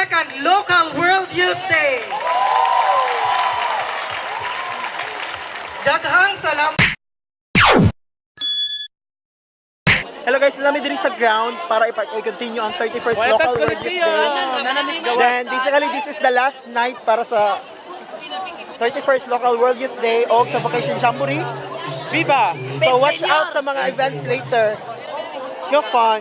32nd Local World Youth Day. Daghang salamat. Hello guys, naa mi diri sa ground para i-continue ang 31st Local World Youth Day. Then basically this is the last night para sa 31st Local World Youth Day o sa Vacation Jamboree. Viva! So watch out sa mga events later. Have fun!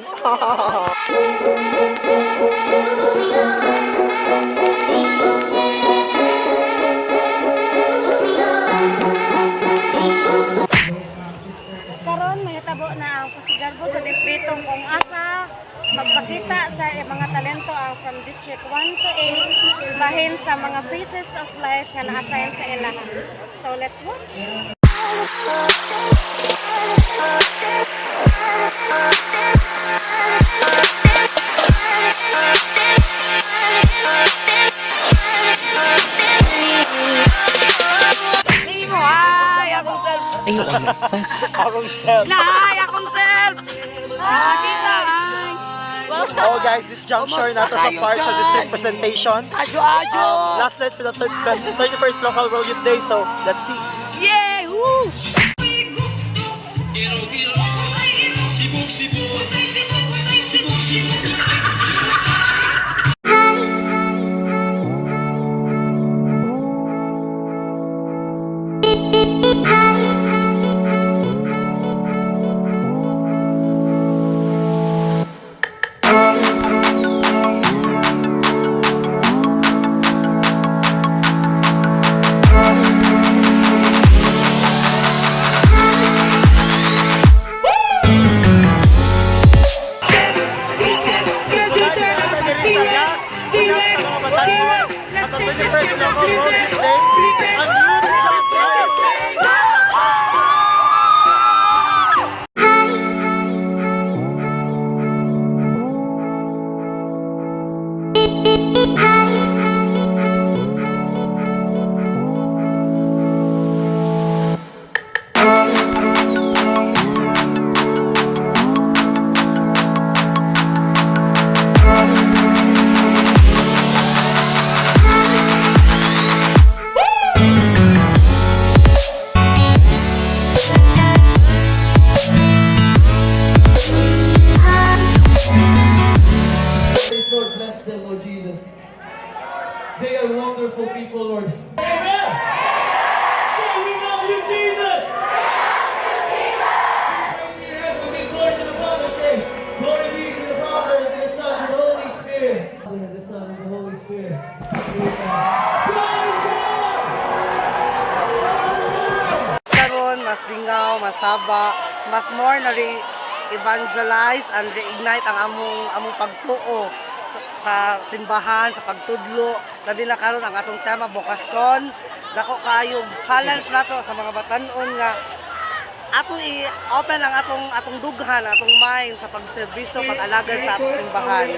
Karon mahitabo na ang pasigarbo sa distrito kung asa magpakita sa mga talento ang from District 1 to 8 bahin sa mga phases of life nga na-assign sa ilaha. So let's watch. Ay, akong self. Akong self. Ay, akong self. Nakita, ay. Oh guys, this juncture na to sa part sa district presentation. Ajo, ajo. Last night for the 31st Local World Youth Day, so let's see. Yeah, woo. At the 31st Local World Youth Day, ang Youth Jam. Please, Lord, bless them, Lord Jesus. They are wonderful people, Lord. Amen. Say, we love you, Jesus. Raise your hands and give glory to the Father. Say, glory be to the Father, and the Son, and the Holy Spirit. Father, and the Son, and the Holy Spirit. Amen. God is God! Karon mas lingaw, mas saba, mas more na re-evangelize and reignite ang among among pagtuo sa simbahan, sa pagtudlo. Labi na karon ang atong tema bokasyon. Dako kaayo challenge nato sa mga batan-on nga atong i-open ang atong atong dughan, atong mind sa pagserbisyo, pag-alagad sa atong simbahan.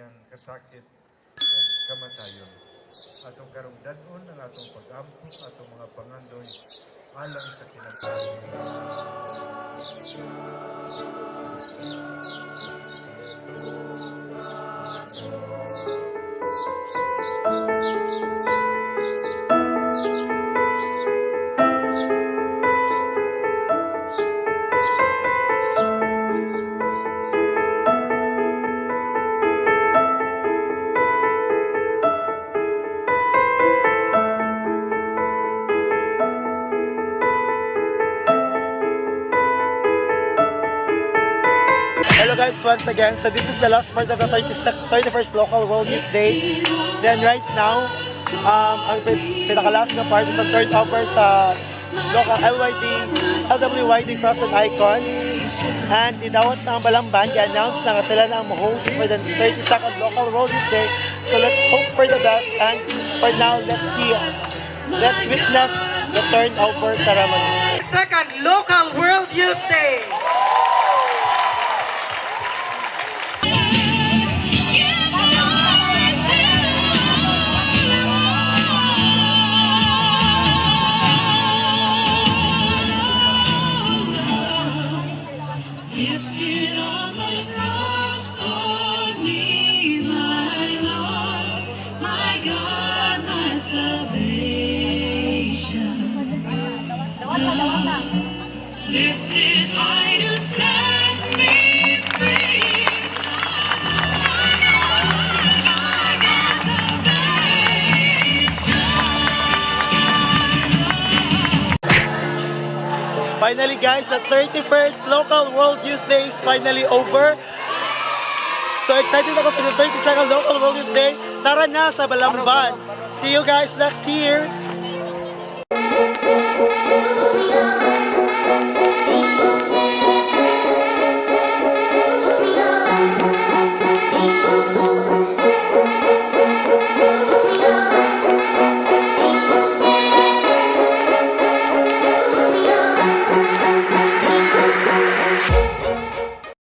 Ang kasakit ug kamatayon. Atong karugdanon ang atong pag-ampo, atong mga pangandoy alang sa kinabuhi. Hello guys, guys, once again. So this is the last part of the 30, 31st Local World Youth Day. Then right now, ang pinaka-last na part is ang third offer sa local LYD, LWYD Cross and Icon. And idawat na ang Balamban, i-announce na nga sila na ang host for the 32nd Local World Youth Day. So let's hope for the best, and for now, let's see, let's witness the turnover ceremony. Second Local World Youth Day. Lifted on the cross for me, my Lord, my God, my salvation. Lifted high to set me free. My Lord, my God, salvation. Finally guys, the 31st Local World Youth Day is finally over. So excited ako for the 32nd Local World Youth Day. Tara na sa Balamban. See you guys next year.